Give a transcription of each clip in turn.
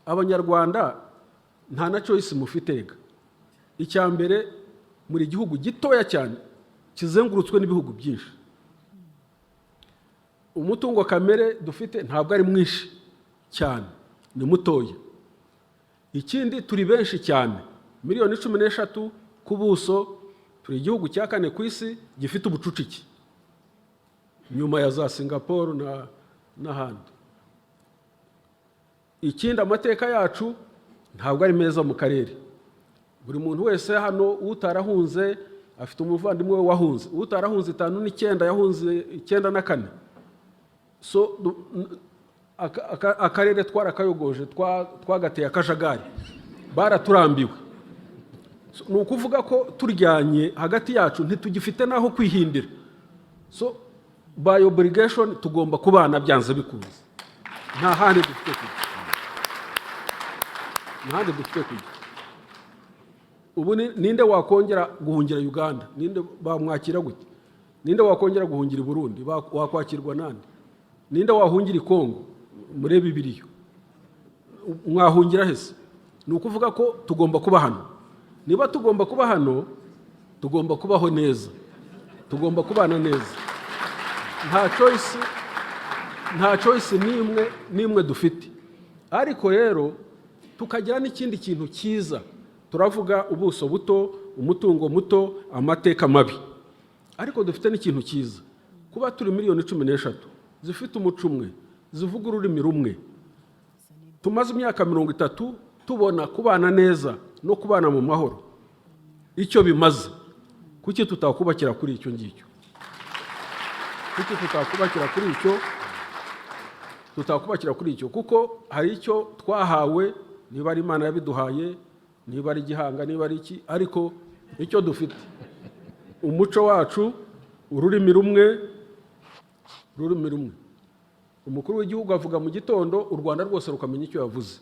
Abanyarwanda nta na choice mufite rega. Icya mbere, muri gihugu gitoya cyane kizengurutswe n'ibihugu byinshi. Umutungo kamere dufite ntabwo ari mwinshi cyane, ni mutoya. Ikindi, turi benshi cyane, miliyoni 13 ku buso. Turi igihugu cya kane ku isi gifite ubucucike nyuma ya za Singapore n'ahandi. Ikindi, amateka yacu ntabwo ari meza mu karere. Buri muntu wese hano utarahunze afite umuvandimwe we wahunze. Utarahunze 59 yahunze 94. So akarere twarakayogoje, twagateye akajagari, baraturambiwe. So, ni ukuvuga ko turyanye hagati yacu, ntitugifite n'aho kwihindira. So by obligation tugomba kubana byanze bikunze, nta handi dufite kujya, nta handi dufite kujya. Ubu ninde wakongera guhungira Uganda? Ninde bamwakira gute? Ninde wakongera guhungira i Burundi? Wakwakirwa nande? Ninde wahungira i Kongo? Murebe ibiriyo, mwahungira hese? Ni ukuvuga ko tugomba kuba hano. Niba tugomba kuba hano, tugomba kubaho neza, tugomba kubana neza. Nta choice, nta choice n'imwe n'imwe dufite. Ariko rero tukagira n'ikindi kintu cyiza. Turavuga ubuso buto, umutungo muto, amateka mabi, ariko dufite n'ikintu cyiza: kuba turi miliyoni 13 zifite umuco umwe, zivuga ururimi rumwe, tumaze imyaka 30 tubona kubana neza no kubana mu mahoro icyo bimaze. Kuki tutakubakira kuri icyo ngicyo? Kuki tutakubakira kuri icyo? Tutakubakira kuri icyo kuko hari icyo twahawe, niba ari Imana yabiduhaye, niba ari igihanga, niba ari iki, ariko icyo dufite, umuco wacu, ururimi rumwe, ururimi rumwe. Umukuru w'igihugu avuga mu gitondo, u Rwanda rwose rukamenya icyo yavuze,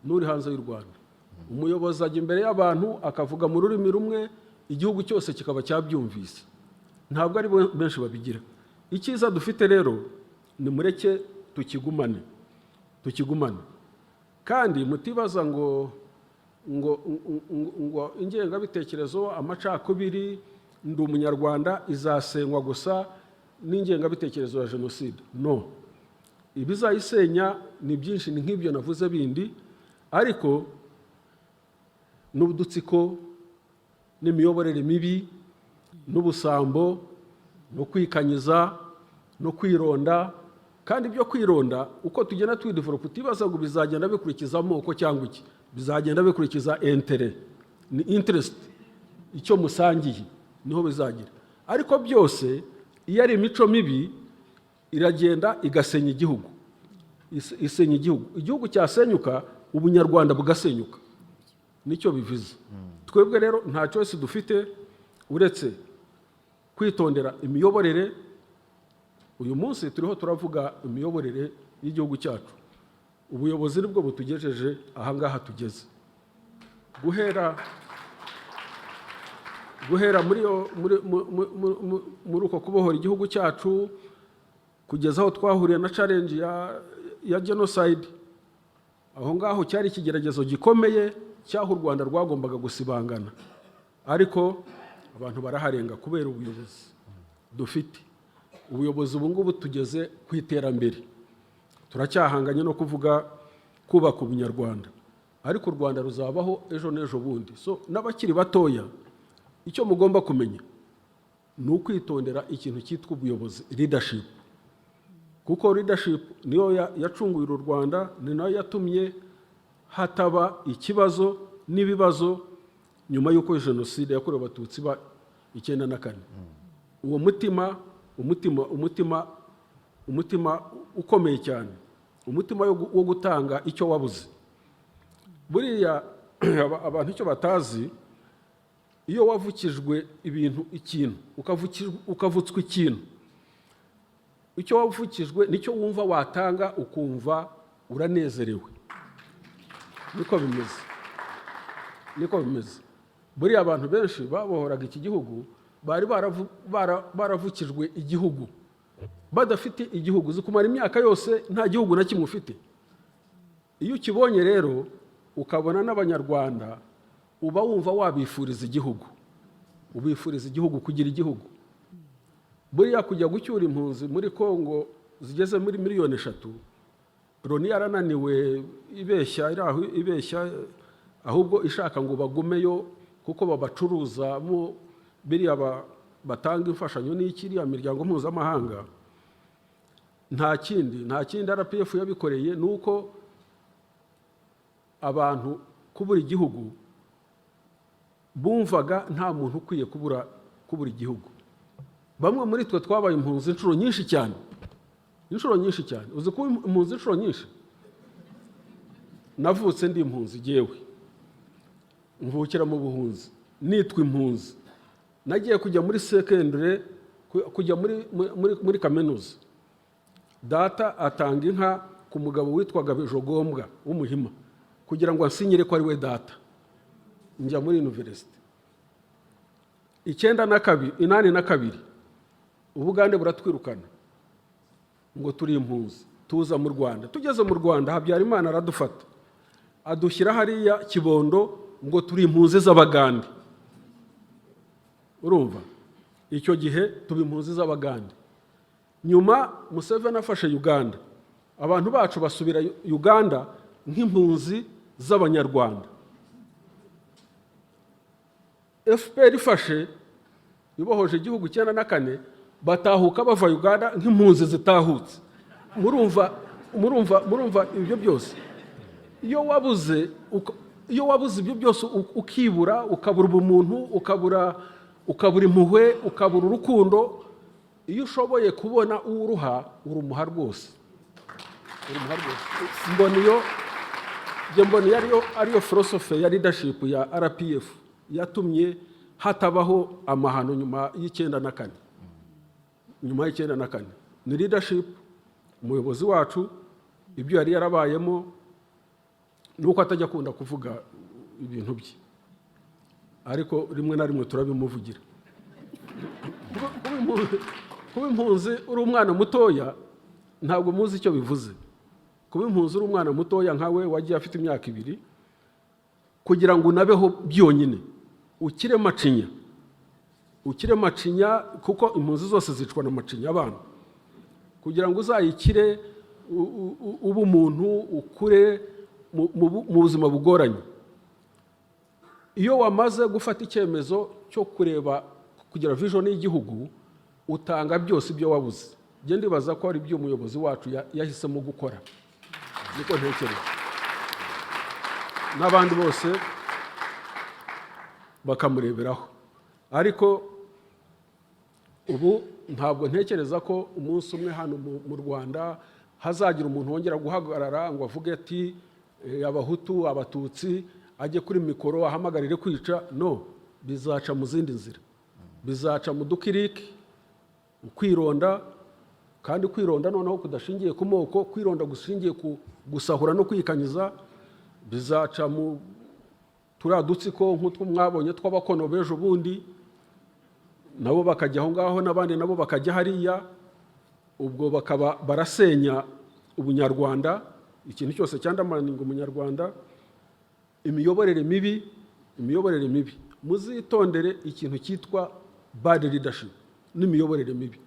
n'uri hanze y'u Rwanda. Umuyobozi ajya imbere y'abantu akavuga mu rurimi rumwe, igihugu cyose kikaba cyabyumvise. Ntabwo ari benshi babigira. Icyiza dufite rero, nimureke tukigumane, tukigumane. Kandi mutibaza ngo ingengabitekerezo, amacakubiri, ndi Umunyarwanda izasenywa gusa n'ingengabitekerezo ya jenoside. No ibizayisenya ni byinshi, ni nk'ibyo navuze bindi, ariko n'udutsiko n'imiyoborere mibi n'ubusambo no kwikanyiza no kwironda. Kandi ibyo kwironda, uko tugenda twidevelopa, utibaza ngo bizagenda bikurikiza amoko cyangwa iki, bizagenda bikurikiza intérêt, ni interest, icyo musangiye niho bizagira. Ariko byose iyo ari imico mibi, iragenda igasenya igihugu. Isenya igihugu. Igihugu cyasenyuka, Ubunyarwanda bugasenyuka, nicyo bivuze. Twebwe rero nta choice dufite uretse kwitondera imiyoborere. Uyu munsi turiho turavuga imiyoborere y'igihugu cyacu. Ubuyobozi nibwo butugejeje ahangaha tugeze. Guhera muri uko kubohora igihugu cyacu kugeza aho twahuriye na challenge ya genocide, aho ngaho cyari ikigeragezo gikomeye cy'aho u Rwanda rwagombaga gusibangana, ariko abantu baraharenga kubera ubuyobozi dufite. Ubuyobozi ubu ngubu tugeze ku iterambere. Turacyahanganye no kuvuga kubaka Ubunyarwanda, ariko u Rwanda ruzabaho ejo n'ejo bundi. So n'abakiri batoya, icyo mugomba kumenya ni ukwitondera ikintu cyitwa ubuyobozi, leadership, kuko leadership niyo yacunguye uru Rwanda, ni nayo yatumye hataba ikibazo n'ibibazo nyuma y'uko jenoside yakorewe Abatutsi ba 94. Uwo mutima, umutima, umutima, umutima ukomeye cyane, umutima wo gutanga icyo wabuze. Buriya abantu icyo batazi, iyo wavukijwe ibintu, ikintu, ukavutswa ikintu, icyo wavukijwe nicyo wumva watanga, ukumva uranezerewe. Niko bimeze, niko bimeze. Buriya abantu benshi babohoraga iki gihugu bari baravukijwe igihugu, badafite igihugu. Uzi kumara imyaka yose nta gihugu na kimwe ufite? Iyo ukibonye rero, ukabona n'Abanyarwanda, uba wumva wabifuriza igihugu, ubifuriza igihugu, kugira igihugu. Buriya kujya gucyura impunzi muri Kongo zigeze muri miliyoni 3, Loni yarananiwe, ibeshya, iri aho ibeshya, ahubwo ishaka ngo bagumeyo kuko babacuruzamo biriya batanga imfashanyo n'iki, iriya miryango mpuzamahanga. Nta kindi RPF yabikoreye, ni uko abantu kubura igihugu bumvaga nta muntu ukwiye kubura igihugu. Bamwe muri twe twabaye impunzi inshuro nyinshi cyane, inshuro nyinshi cyane. Uzi kuba impunzi inshuro nyinshi? Navutse ndi impunzi jyewe, mvukira mu buhunzi, nitwa impunzi. Nagiye kujya muri secondary, kujya muri kaminuza, data atanga inka ku mugabo witwaga Bijogombwa w'Umuhima kugira ngo ansinyire ko ari we data, njya muri university. 92, 82, Ubugande buratwirukana ngo turi impunzi, tuza mu Rwanda. Tugeze mu Rwanda, Habyarimana aradufata, adushyira hariya Kibondo ngo turi impunzi z'Abagande. Urumva, icyo gihe tuba impunzi z'Abagande. Nyuma Museveni afashe Uganda, abantu bacu basubira Uganda nk'impunzi z'Abanyarwanda. FPR ifashe, ibohoje igihugu 94, batahuka bava Uganda nk'impunzi zitahutse. Murumva ibyo byose, iyo wabuze ibyo byose, ukibura, ukabura ubumuntu, ukabura impuhwe, ukabura urukundo, iyo ushoboye kubona uwo uruha, urumuha rwose, urumuha rwose. Mbona iyo, njye mbona iyo ariyo philosophy ya leadership ya RPF yatumye hatabaho amahano nyuma y'94. Nyuma y'94 ni leadership, umuyobozi wacu, ibyo yari yarabayemo, ni uko atajya akunda kuvuga ibintu bye, ariko rimwe na rimwe turabimuvugira. Kuba impunzi uri umwana mutoya, ntabwo muzi icyo bivuze kuba impunzi uri umwana mutoya nkawe wagiye afite imyaka 2, kugira ngo unabeho byonyine, ukire macinya, ukire macinya, kuko impunzi zose zicwa na macinya abana, kugira ngo uzayikire, ube umuntu, ukure mu buzima bugoranye. Iyo wamaze gufata icyemezo cyo kureba, kugira vision y'igihugu, utanga byose ibyo wabuze. Njye ndibaza ko ari byo umuyobozi wacu yahisemo gukora, niko ntekereza, n'abandi bose bakamureberaho. Ariko ubu ntabwo ntekereza ko umunsi umwe hano mu Rwanda hazagira umuntu wongera guhagarara ngo avuge ati "Abahutu, Abatutsi", ajye kuri mikoro ahamagarire kwica. No bizaca mu zindi nzira, bizaca mu dukiriki, kwironda, kandi kwironda noneho kudashingiye ku moko, kwironda gushingiye ku gusahura no kwikanyiza. Bizaca mu turiya dutsiko nk'utwo mwabonye tw'Abakono b'ejo bundi, nabo bakajya aho ngaho, n'abandi nabo bakajya hariya, ubwo bakaba barasenya ubunyarwanda, ikintu cyose cyandamaninga umunyarwanda. Imiyoborere mibi, imiyoborere mibi, muzitondere ikintu cyitwa bad leadership n'imiyoborere mibi.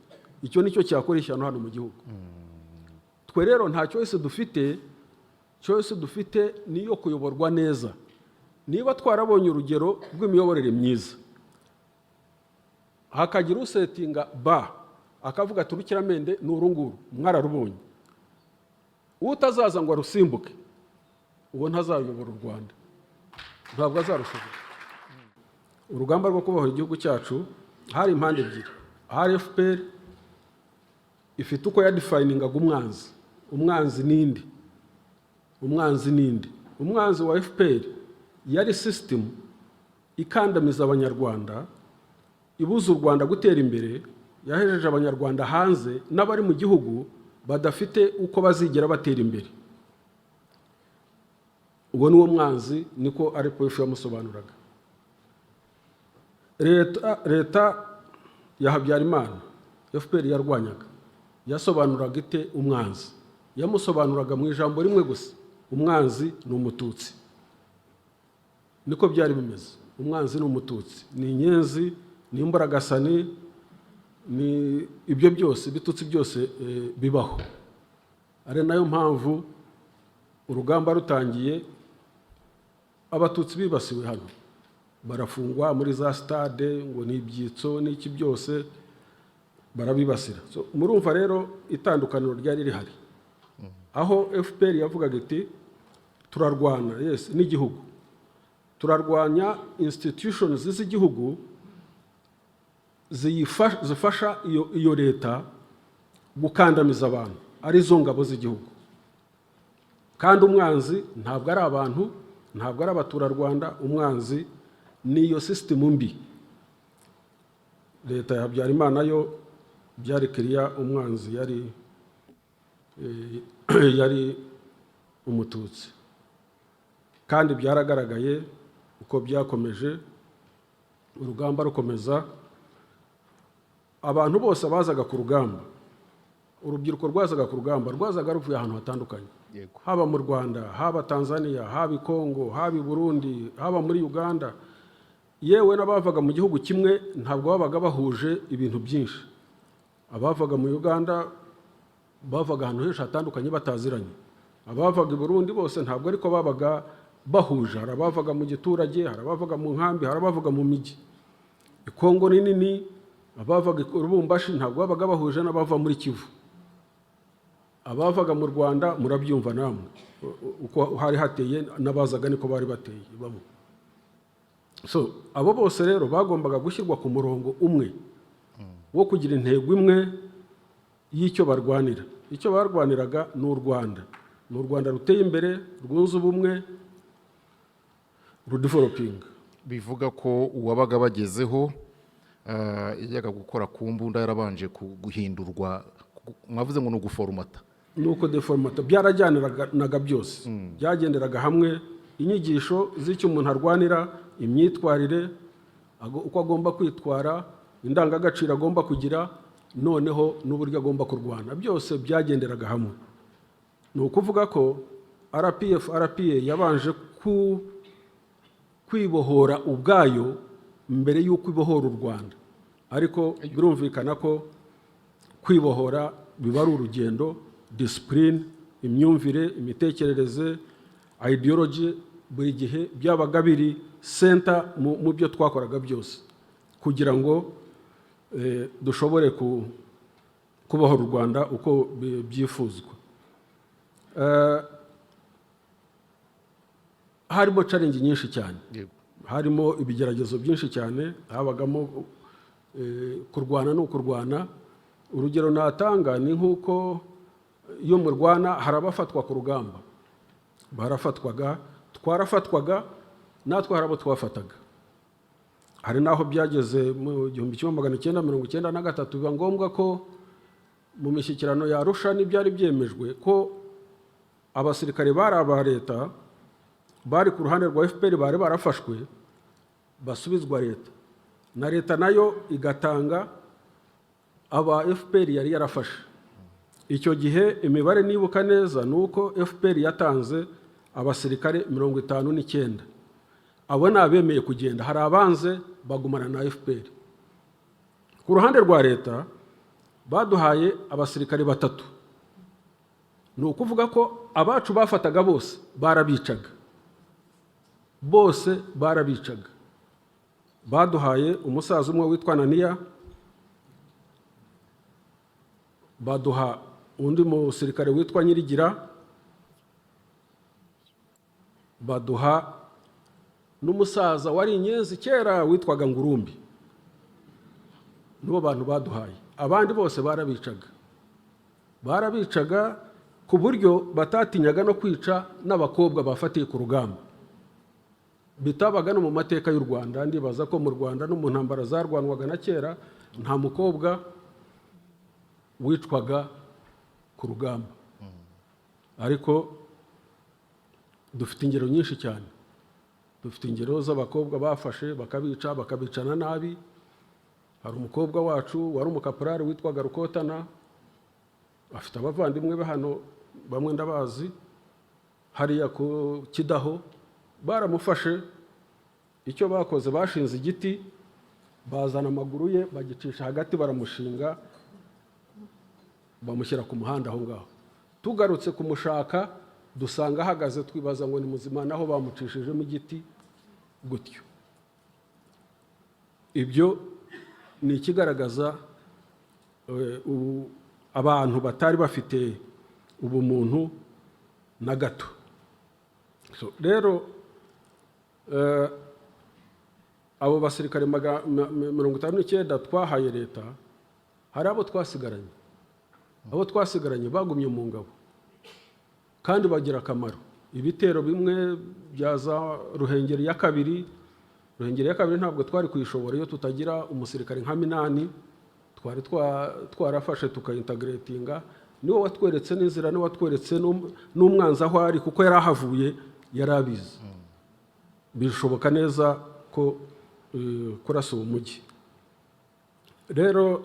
Icyo nicyo cyakora ishyano hano mu gihugu. Twe rero nta choice dufite. Choice dufite ni iyo kuyoborwa neza. Niba twarabonye urugero rw'imiyoborere myiza, hakagira usettinga ba akavuga ati "Urukiramende ni urunguru", mwararubonye, utazaza ngo arusimbuke, uwo ntazayobora u Rwanda, ntabwo azarushobora. Urugamba rwo kubohora igihugu cyacu hari impande ebyiri. Hari FPR ifite uko yadefiningaga umwanzi. Umwanzi ninde? Umwanzi ninde? Umwanzi wa FPR yari sisitemu ikandamiza Abanyarwanda, ibuza u Rwanda gutera imbere, yahejeje Abanyarwanda hanze n'abari mu gihugu badafite uko bazigera batera imbere. Uwo ni wo mwanzi, niko RPF yamusobanuraga. Leta ya Habyarimana FPR yarwanyaga yasobanuraga ite umwanzi? Yamusobanuraga mu ijambo rimwe gusa. Umwanzi ni Umututsi. Niko byari bimeze. Umwanzi ni Umututsi, ni inyenzi, ni imburagasani, ni ibyo byose, ibitutsi byose bibaho. Ari nayo mpamvu urugamba rutangiye, Abatutsi bibasiwe hano, barafungwa muri za stade ngo ni ibyitso n'iki byose, barabibasira. So, murumva rero itandukaniro ryari rihari, aho FPR yavugaga iti: "Turarwana, yes, n'igihugu, turarwanya institutions z'igihugu zifasha iyo leta gukandamiza abantu, arizo ngabo z'igihugu. Kandi umwanzi ntabwo ari abantu, ntabwo ari abaturarwanda, umwanzi ni iyo sisitemu mbi." Leta ya Habyarimana yo byari kiriya, umwanzi yari Umututsi. Kandi byaragaragaye uko byakomeje, urugamba rukomeza, abantu bose bazaga ku rugamba, urubyiruko rwazaga ku rugamba, rwazaga ruvuye ahantu hatandukanye, haba mu Rwanda, haba Tanzania, haba i Kongo, haba i Burundi, haba muri Uganda. Yewe n'abavaga mu gihugu kimwe ntabwo babaga bahuje ibintu byinshi. Abavaga mu Uganda bavaga ahantu henshi hatandukanye bataziranye. Abavaga i Burundi bose ntabwo ariko babaga bahuje. Hari abavaga mu giturage, hari abavaga mu nkambi, hari abavaga mu mijyi. I Kongo ni nini. Abavaga i Lubumbashi ntabwo babaga bahuje n'abava muri Kivu. Abavaga mu Rwanda murabyumva namwe uko hari hateye, n'abazaga niko bari bateye bamwe. So abo bose rero bagombaga gushyirwa ku murongo umwe wo kugira intego imwe y'icyo barwanira. Icyo barwaniraga ni u Rwanda, ni u Rwanda ruteye imbere, rwunze ubumwe, rudevelopinga. Bivuga ko uwabaga bagezeho yajyaga gukora ku mbunda yarabanje guhindurwa, mwavuze ngo ni uguforomata. Nuko deforomata byarajyaniraga byose, byagenderaga hamwe: inyigisho z'icyo umuntu arwanira, imyitwarire, uko agomba kwitwara, indangagaciro agomba kugira, noneho n'uburyo agomba kurwana, byose byagenderaga hamwe. Ni ukuvuga ko RPF RPA yabanje kwibohora ubwayo mbere y'uko ibohora u Rwanda. Ariko birumvikana ko kwibohora biba ari urugendo. Discipline, imyumvire, imitekerereze, ideology, buri gihe byabaga biri center mu byo twakoraga byose kugira ngo dushobore kubohora u Rwanda uko byifuzwa. Harimo challenge nyinshi cyane, harimo ibigeragezo byinshi cyane, habagamo kurwana ni ukurwana. Urugero natanga ni nk'uko iyo murwana hari abafatwa ku rugamba, barafatwaga, twarafatwaga natwe, hari abo twafataga. Hari n'aho byageze mu 1993, biba ngombwa ko mu mishyikirano ya Arusha n'ibyari byemejwe ko abasirikare bari aba leta bari ku ruhande rwa FPR bari barafashwe basubizwa leta, na leta nayo igatanga aba FPR yari yarafashe. Icyo gihe imibare nibuka neza ni uko FPR yatanze abasirikare 59. Abo ni abemeye kugenda, hari abanze bagumana na FPR. Ku ruhande rwa leta baduhaye abasirikare batatu. Ni ukuvuga ko abacu bafataga bose barabicaga, bose barabicaga. Baduhaye umusaza umwe witwa Naniya, baduha undi musirikare witwa Nyirigira, baduha n'umusaza wari inyenzi kera witwaga Ngurumbi. Nibo bantu baduhaye. Abandi bose barabicaga, barabicaga ku buryo batatinyaga no kwica n'abakobwa bafatiye ku rugamba. Bitabaga no mu mateka y'u Rwanda. Ndibaza ko mu Rwanda no mu ntambara zarwanwaga na kera nta mukobwa wicwaga ku rugamba. Ariko dufite ingero nyinshi cyane, dufite ingero z'abakobwa bafashe bakabica, bakabicana nabi. Hari umukobwa wacu wari umukaporari witwaga Rukotana, afite abavandimwe be hano, bamwe ndabazi. Hariya ku Kidaho baramufashe. Icyo bakoze, bashinze igiti, bazana amaguru ye bagicisha hagati, baramushinga, bamushyira ku muhanda aho ngaho. Tugarutse kumushaka dusanga ahagaze, twibaza ngo ni muzima, naho bamucishijemo igiti gutyo. Ibyo ni ikigaragaza abantu batari bafite ubumuntu na gato. So, rero abo basirikare 59 twahaye leta, hari abo twasigaranye. Abo twasigaranye bagumye mu ngabo kandi bagira akamaro. Ibitero bimwe bya za Ruhengeri ya kabiri, Ruhengeri ya kabiri ntabwo twari kuyishobora iyo tutagira umusirikare nka Minani twari twarafashe tukayintegratinga. Niwe watweretse n'inzira, niwe watweretse n'umwanzi aho ari, kuko yari ahavuye, yari abizi. Bishoboka neza ko kurasa uwo mujyi. Rero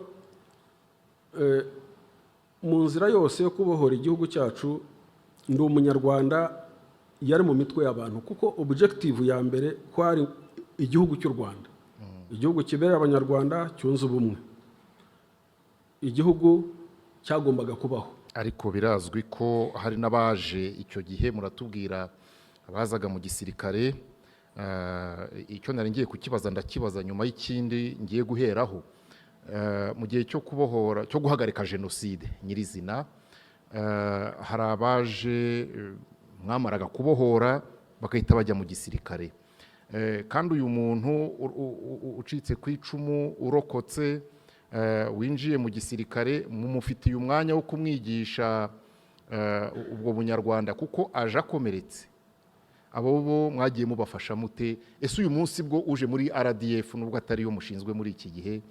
mu nzira yose yo kubohora igihugu cyacu, Ndi Umunyarwanda yari mu mitwe y'abantu, kuko objective ya mbere kwari igihugu cy'u Rwanda, igihugu kibereye Abanyarwanda, cyunze ubumwe, igihugu cyagombaga kubaho. Ariko birazwi ko hari n'abaje icyo gihe. Muratubwira abazaga mu gisirikare. Icyo nari ngiye kukibaza ndakibaza nyuma y'ikindi ngiye guheraho. Mu gihe cyo kubohora, cyo guhagarika jenoside nyirizina, hari abaje mwamaraga kubohora bagahita bajya mu gisirikare. Kandi uyu muntu ucitse ku icumu, urokotse, winjiye mu gisirikare, mumufitiye umwanya wo kumwigisha ubwo bunyarwanda, kuko aje akomeretse. Abo bo mwagiye mubafasha mute? Ese uyu munsi bwo uje muri RDF, nubwo atari yo mushinzwe muri iki gihe,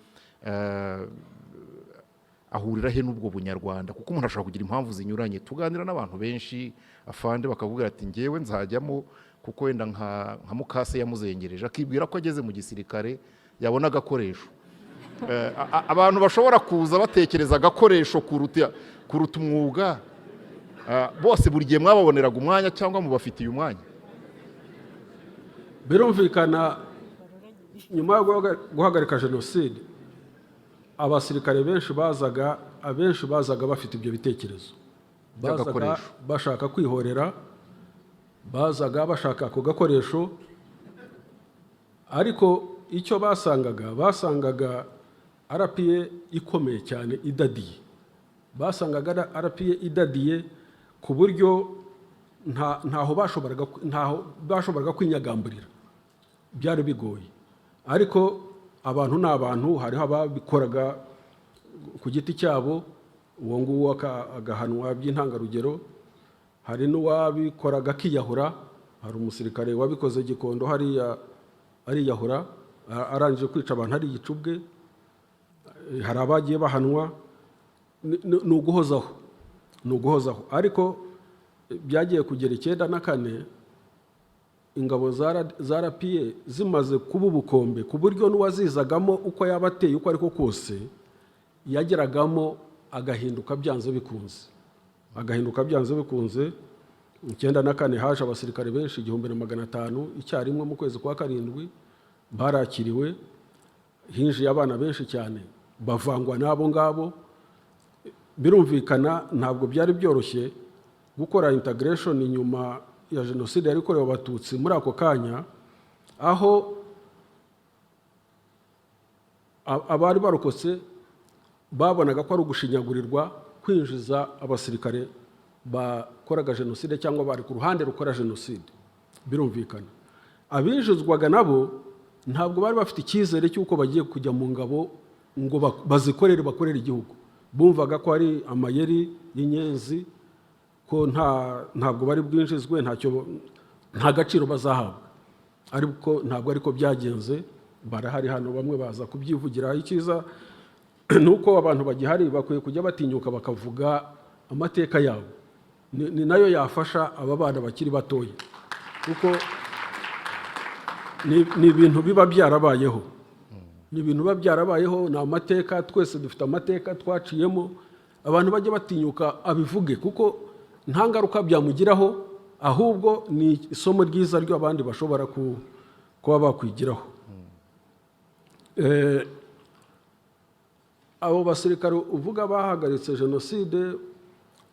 ahurira he n'ubwo bunyarwanda? Kuko umuntu ashobora kugira impamvu zinyuranye. Tuganira n'abantu benshi, afande, bakavuga ati: "Ngewe nzajyamo kuko wenda nka mukase yamuzengereje," akibwira ko ageze mu gisirikare yabona agakoresho. Abantu bashobora kuza batekereza agakoresho kuruta umwuga. Bose buri gihe mwababoneraga umwanya cyangwa mubafitiye umwanya? Birumvikana, nyuma yo guhagarika jenoside, abasirikare benshi bazaga, abenshi bazaga bafite ibyo bitekerezo, bazaga By'agakoresho. bashaka kwihorera, bazaga bashaka ako gakoresho. Ariko icyo basangaga, basangaga RPA ikomeye cyane, idadiye. Basangaga RPA idadiye ku buryo ntaho bashoboraga kwinyagamburira, byari bigoye. Ariko abantu ni abantu, hariho ababikoraga ku giti cyabo, uwo nguwo agahanwa by'intangarugero. Hari n'uwabikoraga akiyahura. Hari umusirikare wabikoze Gikondo hariya ariyahura, arangije kwica abantu, ari ubwe. Hari abagiye bahanwa. Ni uguhozaho, ni uguhozaho. Ariko byagiye kugera 94, ingabo za RPA zimaze kuba ubukombe, ku buryo n'uwazizagamo, uko yaba ateye, uko ariko kose, yageragamo agahinduka byanze bikunze, agahinduka byanze bikunze. 94 haje abasirikare benshi, 1500 icyarimwe mu kwezi kwa karindwi, barakiriwe. Hinjiye abana benshi cyane, bavangwa n'abo ngabo. Birumvikana, ntabwo byari byoroshye gukora integration nyuma ya jenoside yari ikorewe Abatutsi muri ako kanya, aho abari barokotse babonaga ko ari ugushinyagurirwa kwinjiza abasirikare bakoraga jenoside cyangwa bari ku ruhande rukora jenoside. Birumvikana, abinjizwaga nabo ntabwo bari bafite icyizere cy'uko bagiye kujya mu ngabo ngo bazikorere, bakorere igihugu. Bumvaga ko ari amayeri y'inyenzi, ko ntabwo bari bwinjizwe, ntacyo, nta gaciro bazahabwa. Ariko ntabwo ariko byagenze. Barahari hano, bamwe baza kubyivugira. Icyiza ni uko abantu bagihari bakwiye kujya batinyuka bakavuga amateka yabo. Ni nayo yafasha aba bana bakiri batoya, kuko ni ibintu biba byarabayeho, ni ibintu biba byarabayeho, ni amateka. Twese dufite amateka twaciyemo. Abantu bajya batinyuka abivuge, kuko nta ngaruka byamugiraho. Ahubwo ni isomo ryiza ry'abandi bashobora kuba bakwigiraho. Abo basirikare uvuga bahagaritse jenoside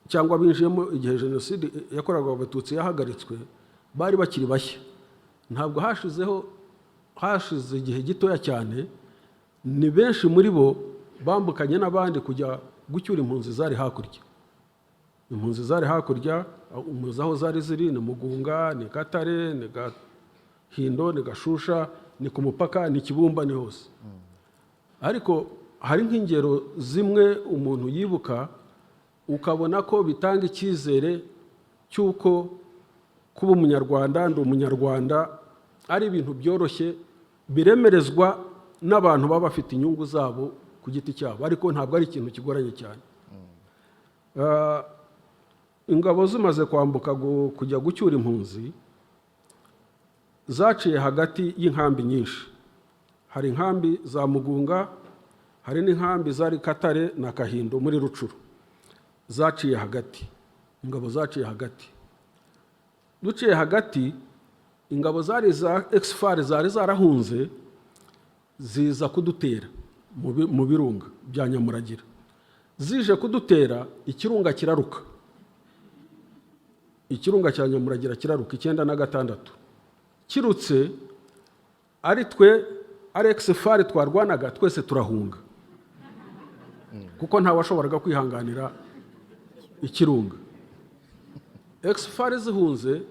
cyangwa binjiyemo igihe jenoside yakorerwaga Abatutsi yahagaritswe, bari bakiri bashya. Ntabwo hashizeho, hashize igihe gitoya cyane. Ni benshi muri bo bambukanye n'abandi kujya gucyura impunzi zari hakurya. Impunzi zari hakurya, muzi aho zari ziri: ni Mugunga, ni Katare, ni Gahindo, ni Gashusha, ni ku mupaka, ni Kibumba, ni hose. Ariko hari nk'ingero zimwe umuntu yibuka, ukabona ko bitanga icyizere cy'uko kuba Umunyarwanda, ndi Umunyarwanda, ari ibintu byoroshye biremerezwa n'abantu baba bafite inyungu zabo ku giti cyabo, ariko ntabwo ari ikintu kigoranye cyane. Ingabo zimaze kwambuka kujya gucyura impunzi, zaciye hagati y'inkambi nyinshi. Hari inkambi za Mugunga, hari n'inkambi zari Katare na Kahindo muri Rucuru. Zaciye hagati, ingabo zaciye hagati. Duciye hagati, ingabo zari za ex-FAR zari zarahunze ziza kudutera mu birunga bya Nyamuragira. Zije kudutera, ikirunga kiraruka, ikirunga cya Nyamuragira kiraruka 96. Kirutse, ari twe, ari ex-FAR twarwanaga, twese turahunga, kuko ntawashoboraga kwihanganira ikirunga. Ex-FAR zihunze,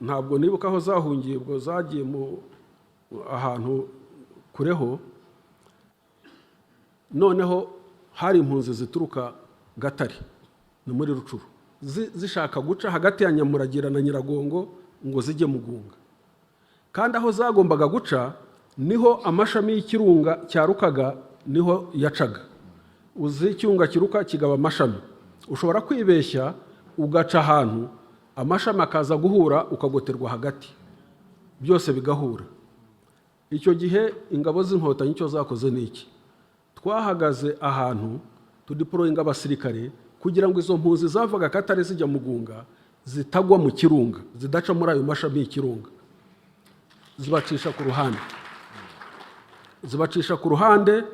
ntabwo nibuka aho zahungiye, ubwo zagiye mu ahantu kureho. Noneho hari impunzi zituruka Gatare, ni muri Rucuru, zishaka guca hagati ya Nyamuragira na Nyiragongo ngo zijye Mugunga. Kandi aho zagombaga guca niho amashami y'ikirunga cyarukaga, niho yacaga. Uzi ikirunga kiruka kigaba amashami, ushobora kwibeshya ugaca ahantu amashami akaza guhura, ukagoterwa hagati, byose bigahura. Icyo gihe ingabo z'Inkotanyi icyo zakoze ni iki? Twahagaze ahantu tudeployinga abasirikare kugira ngo izo mpunzi zavaga Katare zijya Mugunga zitagwa mu kirunga, zidaca muri ayo mashami y'ikirunga. Zibacisha ku ruhande, zibacisha ku ruhande.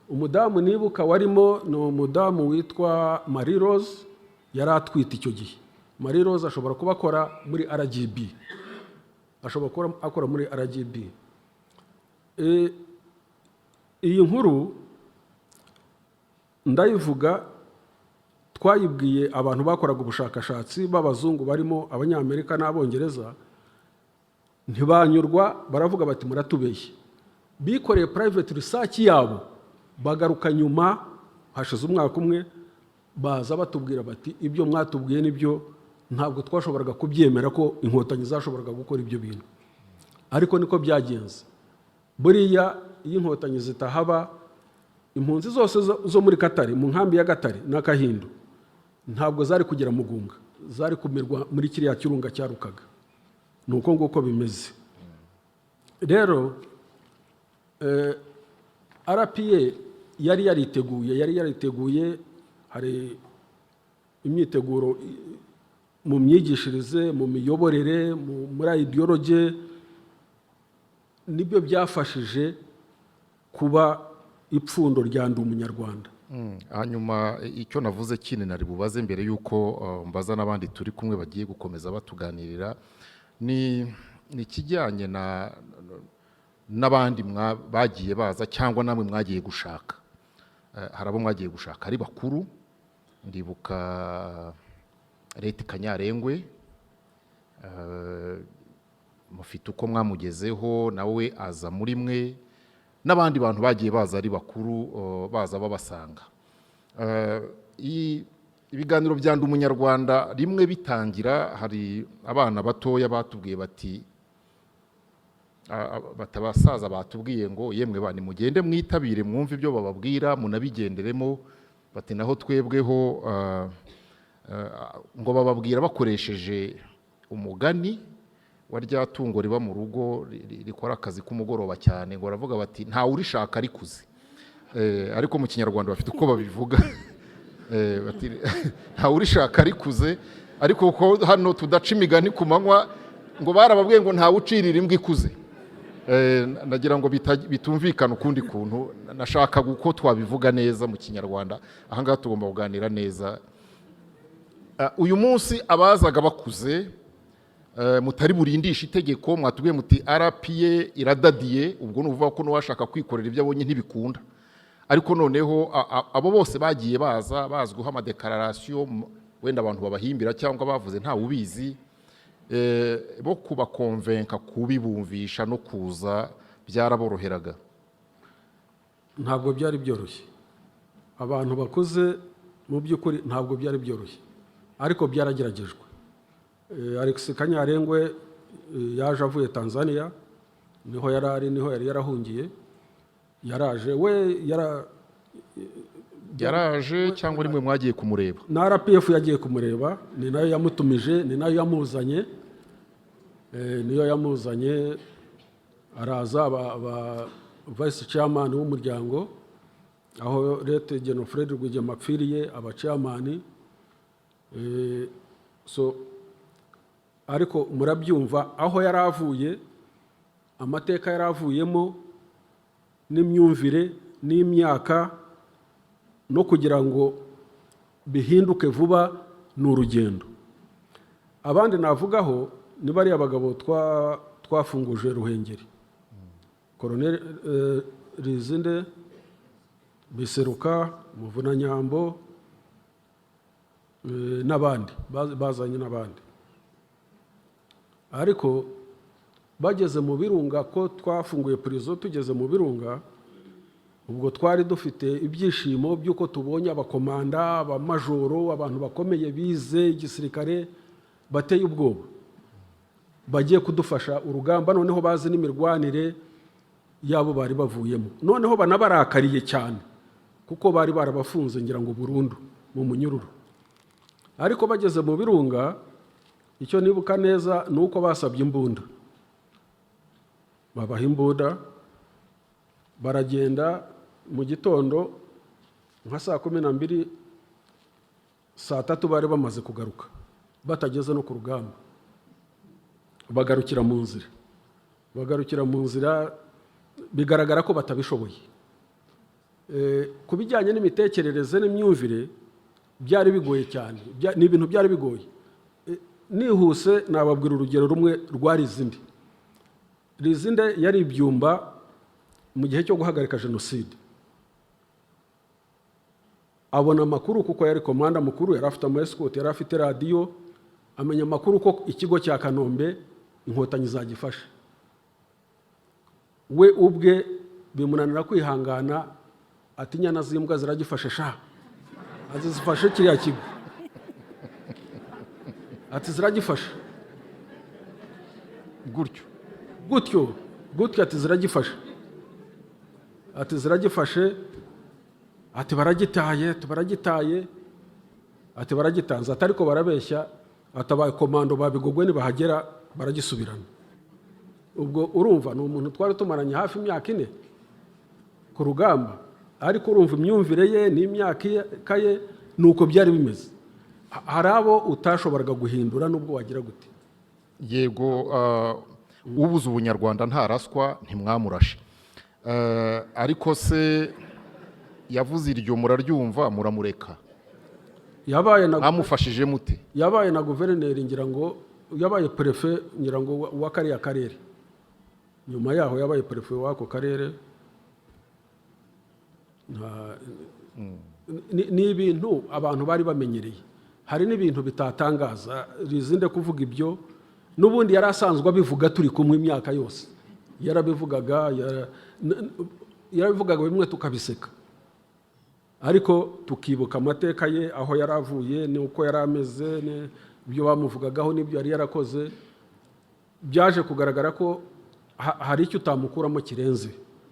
Umudamu nibuka warimo ni umudamu witwa Marie Rose, yari atwite icyo gihe. Marie Rose ashobora kuba akora muri RGB, ashobora kuba akora muri RGB. Iyi nkuru ndayivuga, twayibwiye abantu bakoraga ubushakashatsi b'abazungu barimo Abanyamerika n'Abongereza, ntibanyurwa, baravuga bati: "Muratubeshye." Bikoreye private research yabo, bagaruka nyuma hashize umwaka umwe, baza batubwira bati: "Ibyo mwatubwiye nibyo, ntabwo twashoboraga kubyemera ko Inkotanyi zashoboraga gukora ibyo bintu, ariko niko byagenze." Buriya iyo Inkotanyi zitahaba, impunzi zose zo muri Katare, mu nkambi ya Gatare n'Akahindu, ntabwo zari kugera Mugunga, zari kumirwa muri kiriya kirunga cyarukaga. Ni uko nguko bimeze. Rero RPA yari yariteguye, yari yariteguye. Hari imyiteguro mu myigishirize, mu miyoborere, muri ideology, nibyo byafashije kuba ipfundo rya Ndi Umunyarwanda. Hanyuma icyo navuze kindi nari bubaze mbere y'uko mbaza n'abandi turi kumwe bagiye gukomeza batuganirira ni ikijyanye na n'abandi bagiye baza cyangwa namwe mwagiye gushaka. Hari abo mwagiye gushaka ari bakuru, ndibuka late Kanyarengwe, mufite uko mwamugezeho nawe aza muri mwe, n'abandi bantu bagiye baza ari bakuru, baza babasanga. Ibiganiro bya Ndi Umunyarwanda rimwe bitangira, hari abana batoya batubwiye bati abasaza batubwiye ngo: "Yemwe ba, nimugende mwitabire, mwumve ibyo bababwira, munabigenderemo." Bati: "Naho twebweho ngo bababwira bakoresheje umugani wa rya tungo riba mu rugo rikora akazi k'umugoroba cyane." Ngo baravuga bati: "Ntawe urishaka rikuze." Ariko mu Kinyarwanda bafite uko babivuga. Bati: "Ntawe urishaka rikuze." Ariko ko hano tudaca imigani ku manywa, ngo barababwiye ngo ntawe ucirira imbwa ikuze. Nagira ngo bitumvikana ukundi kuntu. Nashakaga uko twabivuga neza mu Kinyarwanda. Ahangaha tugomba kuganira neza. Uyu munsi abazaga bakuze, mutari burindisha itegeko, mwatubwiye muti RPA iradadiye. Ubwo ni ukuvuga ko n'uwashaka kwikorera ibyo abonye ntibikunda. Ariko noneho abo bose bagiye baza bazwiho amadéclarations, wenda abantu babahimbira cyangwa bavuze, ntawe ubizi, bo kubaconvainca, kubibumvisha no kuza byaraboroheraga? Ntabwo byari byoroshye. Abantu bakuze, mu by'ukuri ntabwo byari byoroshye, ariko byarageragejwe. Alex Kanyarengwe yaje avuye Tanzania, niho yari ari, niho yari yarahungiye. Yaraje we yara Yaraje cyangwa rimwe mwagiye kumureba? Na RPF yagiye kumureba, ni nayo yamutumije, ni nayo yamuzanye. Niyo yamuzanye, araza aba vice chairman w'umuryango aho late Gen Fred Rwigema apfiriye, aba chairman. So ariko murabyumva aho yari avuye, amateka yari avuyemo, n'imyumvire n'imyaka, no kugira ngo bihinduke vuba ni urugendo. Abandi navugaho ni bariya bagabo twafunguje Ruhengeri, Koroneli Rizinde, Biseruka, Muvunanyambo, n'abandi bazanye n'abandi. Ariko bageze mu Birunga, ko twafunguye prison tugeze mu Birunga, ubwo twari dufite ibyishimo by'uko tubonye abakomanda, abamajoro, abantu bakomeye bize igisirikare, bateye ubwoba, bagiye kudufasha urugamba, noneho bazi n'imirwanire yabo bari bavuyemo, noneho banabarakariye cyane kuko bari barabafunze, ngira ngo burundu mu munyururu. Ariko bageze mu Birunga, icyo nibuka neza ni uko basabye imbunda, babaha imbunda, baragenda. Mu gitondo nka saa 12, saa 3 bari bamaze kugaruka, batageze no ku rugamba. Bagarukira mu nzira, bagarukira mu nzira, bigaragara ko batabishoboye. Ku bijyanye n'imitekerereze n'imyumvire byari bigoye cyane. Ni ibintu byari bigoye. Nihuse nababwira urugero rumwe rwa Rizinde. Rizinde yari ibyumba mu gihe cyo guhagarika jenoside. Abona amakuru, kuko yari komanda mukuru, yari afite ama escorts, yari afite radiyo. Amenya amakuru ko ikigo cya Kanombe Inkotanyi zagifashe. We ubwe bimunanira kwihangana, ati: "Inyana z'imbwa ziragifashe sha!" Ati: "Zifashe kiriya kigo." Ati: "Ziragifashe." Gutyo? Gutyo gutyo. Ati: "Ziragifashe." Ati: "Ziragifashe." Ati: "Baragitaye." Ati: "Baragitaye." Ati: "Baragitanze." Ati: "Ariko barabeshya." Ati: "Abakomando ba Bigogwe nibahagera baragisubirana." Ubwo urumva ni umuntu twari tumaranye hafi imyaka 4 ku rugamba, ariko urumva imyumvire ye n'imyaka ye ni uko byari bimeze. Hari abo utashoboraga guhindura nubwo wagira gute. Yego, ubuze ubunyarwanda ntaraswa, ntimwamurashe. Ariko se yavuze iryo muraryumva, muramureka? Yabaye na Mwamufashije mute? Yabaye na guverineri, ngira ngo yabaye préfet, ngira ngo wa kariya karere. Nyuma yaho yabaye préfet w'ako karere. Ni ibintu abantu bari bamenyereye. Hari n'ibintu bitatangaza Rizinde kuvuga ibyo, n'ubundi yari asanzwe abivuga, turi kumwe imyaka yose yarabivugaga, yarabivugaga bimwe tukabiseka, ariko tukibuka amateka ye, aho yari avuye n'uko yari ameze, ibyo bamuvugagaho n'ibyo yari yarakoze. Byaje kugaragara ko hari icyo utamukuramo kirenze.